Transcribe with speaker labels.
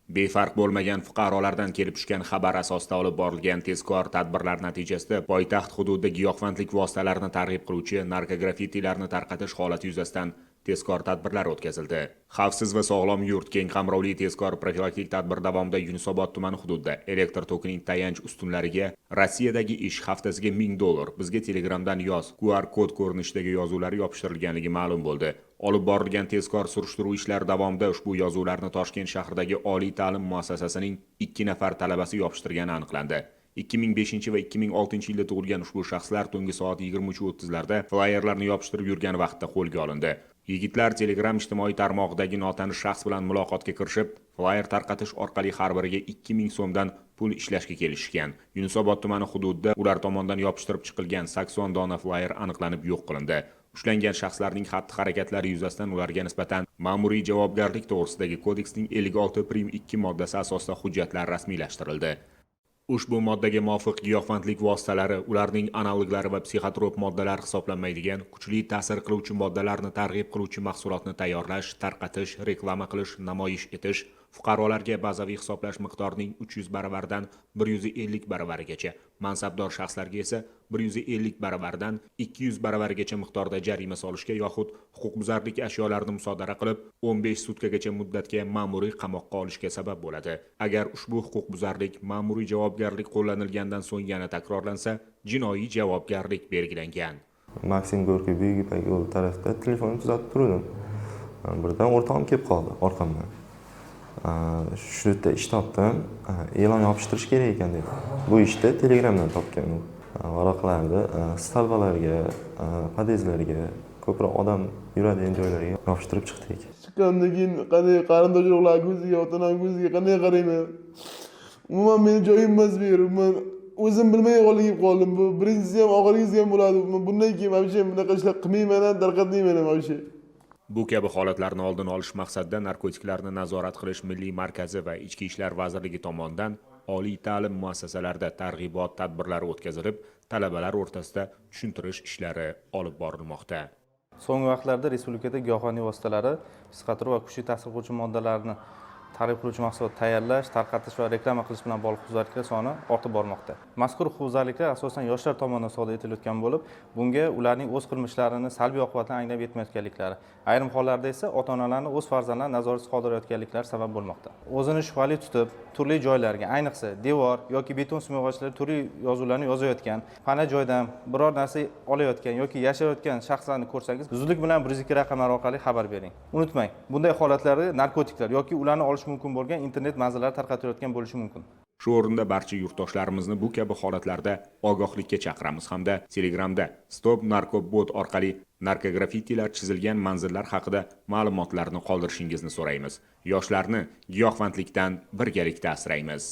Speaker 1: Befarq bo'lmagan fuqarolardan kelib tushgan xabar asosida olib borilgan tezkor tadbirlar natijasida poytaxt hududida giyohvandlik vositalarini targ'ib qiluvchi narkografitilarni tarqatish holati yuzasidan tezkor tadbirlar o'tkazildi. Xavfsiz va sog'lom yurt keng qamrovli tezkor profilaktik tadbir davomida Yunusobod tumani hududida elektr tokining tayanch ustunlariga "Rossiyadagi ish, haftasiga $1000, bizga Telegramdan yoz" QR kod ko'rinishidagi yozuvlar yopishtirilganligi ma'lum bo'ldi. Olib borilgan tezkor surishtiruv ishlari davomida ushbu yozuvlarni Toshkent shahridagi oliy ta'lim muassasasining 2 nafar talabasi yopishtirgani aniqlandi. 2005 va 2006 yilda tug'ilgan ushbu shaxslar tungi soat 23:30 larda flayerlarni yopishtirib yurgan vaqtda qo'lga olindi. Yigitlar Telegram ijtimoiy tarmog'idagi notanish shaxs bilan muloqotga kirishib, flayer tarqatish orqali har biriga 2000 so'mdan pul ishlashga kelishgan. Yunusobod tumani hududida ular tomonidan yopishtirib chiqilgan 80 dona flayer aniqlanib yo'q qilindi. Ushlangan shaxslarning xatti-harakatlari yuzasidan ularga nisbatan Ma'muriy javobgarlik to'g'risidagi kodeksning 56 prim 2 moddasi asosida hujjatlar rasmiylashtirildi. Ushbu moddaga muvofiq giyohvandlik vositalari, ularning analoglari va psixotrop moddalar hisoblanmaydigan kuchli ta'sir qiluvchi moddalarni targ'ib qiluvchi mahsulotni tayyorlash, tarqatish, reklama qilish, namoyish etish, fuqarolarga bazaviy hisoblash miqdorining 300 baravaridan 150 baravarigacha, mansabdor shaxslarga esa 150 baravaridan 200 baravarigacha miqdorda jarima solishga yoxud huquqbuzarlik ashyolarini musodara qilib, 15 sutkagacha muddatga ma'muriy qamoqqa olishga sabab bo'ladi. Agar ushbu huquqbuzarlik ma'muriy javobgarlik qo'llanilgandan so'ng yana takrorlansa, jinoiy javobgarlik belgilangan.
Speaker 2: Maksim Gorkiy, Buyuk Ipak yo'li tarafda telefonimni tuzatib turdim. Birdan o'rtog'im kelib qoldi orqamdan. "Shu yerda ish topdim, e'lon yopishtirish kerak ekan", dedi. Bu ishni Telegramdan topgan u. Varaqlarni столба larga, podyezdlarga, ko'proq odam yuradigan joylarga yopishtirib chiqdik.
Speaker 3: Chiqqandan keyin qanday qarindosh urug'lar ko'ziga, ota onam ko'ziga qanday qarayman? Umuman meni joyim emas bu yer. Umuman o'zim bilmay qo'lga kelib qoldim. Bu birinchisi ham, oxirgisi ham bo'ladi. Bundan keyin вообще bunaqa ishlar qilmayman ham, tarqatmayman ham вообще.
Speaker 1: Bu kabi holatlarni oldini olish maqsadida Narkotiklarni nazorat qilish milliy markazi va Ichki ishlar vazirligi tomonidan oliy ta'lim muassasalarida targ'ibot tadbirlari o'tkazilib, talabalar o'rtasida tushuntirish ishlari olib borilmoqda.
Speaker 4: So'nggi vaqtlarda respublikada giyohvandlik vositalari, psixotrop va kuchli ta'sir qiluvchi moddalarni targ'ib qiluvchi mahsulot tayyorlash, tarqatish va reklama qilish bilan bog'liq huquqbuzarliklar soni ortib bormoqda. Mazkur huquqbuzarliklar asosan yoshlar tomonidan sodir etilayotgan bo'lib, bunga ularning o'z qilmishlarini salbiy oqibatlarini anglab yetmayotganliklari, ayrim hollarda esa ota onalarni o'z farzandlarini nazoratsiz qoldirayotganliklari sabab bo'lmoqda. O'zini shubhali tutib, turli joylarga, ayniqsa devor yoki beton simyog'ochlarga turli yozuvlarni yozayotgan, pana joydan biror narsa olayotgan yoki yashirayotgan shaxslarni ko'rsangiz, zudlik bilan 102 raqamlari orqali xabar bering. Unutmang, bunday holatlarda narkotiklar yoki ularni olish mumkin bo'lgan internet manzillari tarqatilayotgan bo'lishi mumkin.
Speaker 1: Shu o'rinda barcha yurtdoshlarimizni bu kabi holatlarda ogohlikka chaqiramiz hamda Telegramda Stop Narkobot orqali narkografitilar chizilgan manzillar haqida ma'lumotlarni qoldirishingizni so'raymiz. Yoshlarni giyohvandlikdan birgalikda asraymiz.